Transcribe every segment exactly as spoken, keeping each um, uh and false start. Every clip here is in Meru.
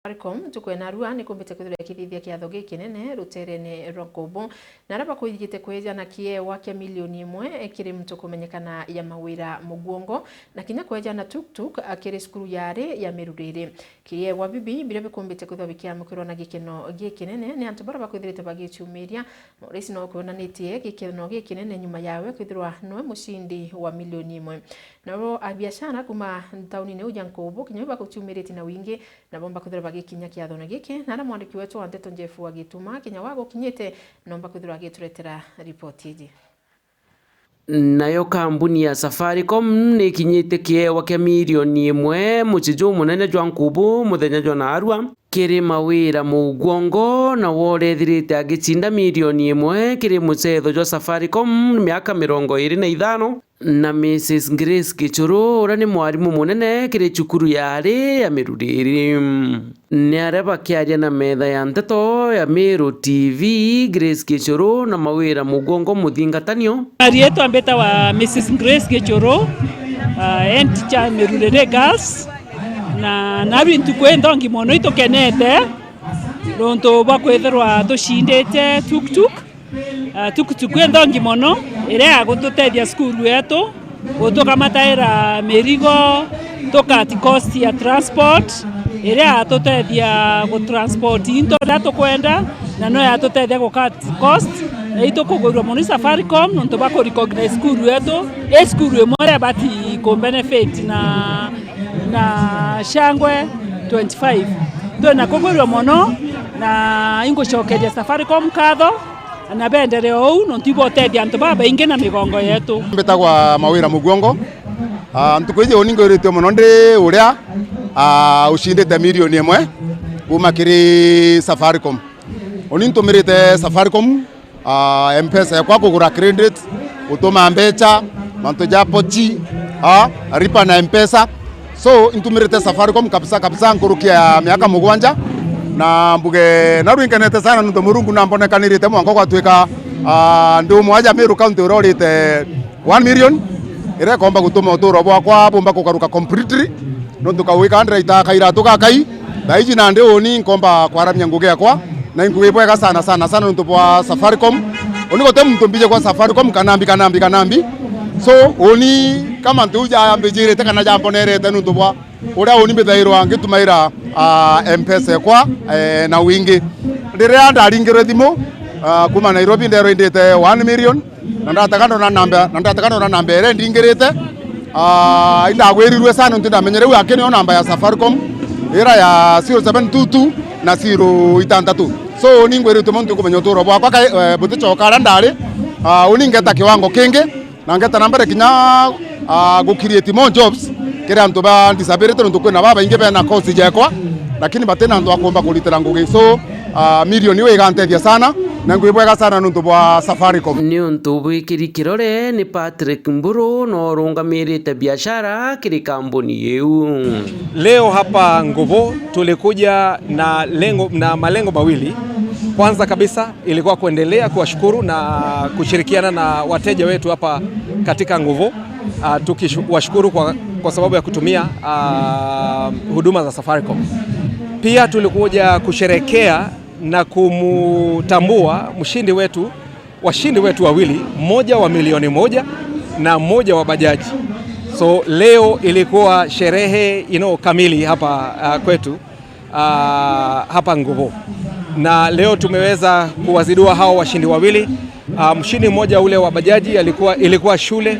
Safaricom ntuku ya narua nikumbite kwithirwa ikithithia kiatho gikinene ruterene rwa Nkubu, na aria bakwithite kweejana kiewa kia milioni imwe kiri muntu kumenyekana ya Mawira Muguongo, na kinya kweejana tuktuk kiri cukuru yari ya Miruriri. Kiewa bibi biria bikumbite kwithirwa bikiamukirwa na gikeno gikinene ni antu baria bakwithirite bagiciumiria. Maurice no kwonanitie gikeno gikinene nyuma yawe kwithirwa noe mucindi wa milioni imwe. Nabo abiashara kuma taunine iu ja Nkubu kinya iu baguciumiritie na wingi, nabo bakwithirwa bagikinya kiathone giki, na aria mwandiki wetu wa nteto Jeff Wagituma kinya wagukinyite, nomba kwithirwa agituretera ripoti iji. Nayo kambuni ya Safaricom nikinyite kiewa kia milioni imwe mucii jumunene jwa Nkubu muthenya jwa narua kiri Mawira Muguongo, na worethirite agicinda milioni imwe kiri mucetho jwa Safaricom miaka mirongo iri na ithano. Na Missus Grace Gichuru, uria ni mwarimu munene kiri cukuru ya ari ya Miruriri. Ni aria bakiaria na metha ya nteto ya Meru T V, Grace Gichuru na Mawira Muguongo muthingatanio. Riitwa mbitawa Missus Grace Gichuru, uh, head teacher Miruriri Girls. Na narua ntuku inthongi mono itukenete nontu bwa kwithirwa tucindite tuktuk. Ah, tukutuku inthongi mono, iria yagututethia cukuru yetu, gutukamataira mirigo, tukati cost ya transport, iria yatutethia gutransport into iria tukwenda, na no yatutethia gukat cost. Na itukugwirua mono i Safaricom nontu bwa kurecognize cukuru yetu, i cukuru imwe iria ibati kubenefit na, na Shangwe twenty-five. Twina kugwirua mono, na ingucokeria Safaricom nkatho. Na beenderee o uu, nontu ibotethia antu babaingi na migongo yetu. Mbitagwa Mawira Muguongo. Ah, ntuku iji uni ngwiritue mono ndi uria, ah, ucindite milioni imwe kuma kiri Safaricom. Uni ntumirite Safaricom, ah, Mpesa yakwa kugura credit, gutuma mbeca, mantu ja pochi, ah, ripa na Mpesa. So, intumirite Safaricom kabisa kabisa nkuruki ya miaka mugwanja, na mbuge narua inkenete sana nontu Murungu nambonekanirite mwanka gwatwika, ah, ndi umwe aja Meru County uria urite one million, iria ikomba gutuma uturo bwakwa bumba kugaruka completely, nontu kau gikandira ita kairatu gakai, thaa iji nandi uni nkomba kwaramia ngugi yakwa, na inkugi bwega sana sana sana nontu bwa Safaricom. Uni guti muntu mbije kwa Safaricom kanambi, kanambi, kanambi. So, uni kama ntu ja mbijirite kana jambonerete nontu bwa uria uni mbithairwa ngitumaira, ah, Mpesa ekwa, eh, na wingi. Riria ndaringirwe thimu, ah, kuma Nairobi nderwa indite one million, na ndatega ndona namba, na ndatega ndona namba iria indingirite, ah, indagwirirue sana nontu ndamenyere au aki niyo namba ya Safaricom, ira ya zero seven two two na zero itantatu. So, uni ngwiritue muntu kumenya uturo bwakwa kai-, eh, buticoka aria ndari, ah, uni ngeta kiwango kingi, na ngeta na mbere kinya, ah, gu create more jobs kiri antu ba disability, nontu kwina babaingi bena course jekwa, lakini batina antu akomba kuritira ngugi. So, ah, milioni iu igantethia sana, na ngwi bwega sana nontu bwa Safaricom. Ni untu bwikiri kirore ni Patrick Mburu, no urungamirite biashara kiri kambuni iu. Leo hapa Nguvu tulikuja na lengo, na malengo mawili. Kwanza kabisa, ilikuwa kuendelea kuwashukuru na kushirikiana na wateja wetu hapa katika Nguvu, ah, tukiwashukuru kwa, kwa sababu ya kutumia, ah, huduma za Safaricom. Pia tulikuja kusherekea na kumtambua mshindi wetu, washindi wetu wawili, mmoja wa milioni moja na mmoja wa bajaji. So leo ilikuwa sherehe, you know, kamili hapa, ah, kwetu, ah, hapa Nguvu. Na leo tumeweza kuwazindua hao washindi wawili. Ah, mshindi mmoja ule wa bajaji alikuwa, ilikuwa shule,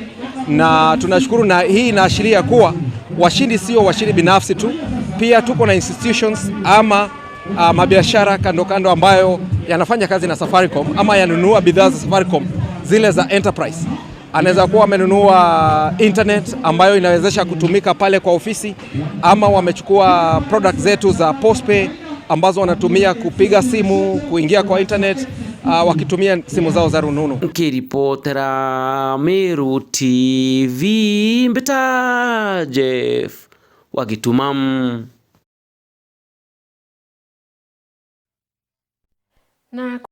na tunashukuru, na hii inaashiria kuwa washindi sio washindi binafsi tu, pia tuko na institutions ama, ah, mabiashara kando kando ambayo yanafanya kazi na Safaricom ama yanunua bidhaa za Safaricom, zile za enterprise. Anaweza kuwa amenunua internet ambayo inawezesha kutumika pale kwa ofisi, ama wamechukua products zetu za postpay ambazo wanatumia kupiga simu, kuingia kwa internet, ah, wakitumia simu zao za rununu. Nkiripotera Meru T V, mbita Jeff wa Gituma. Na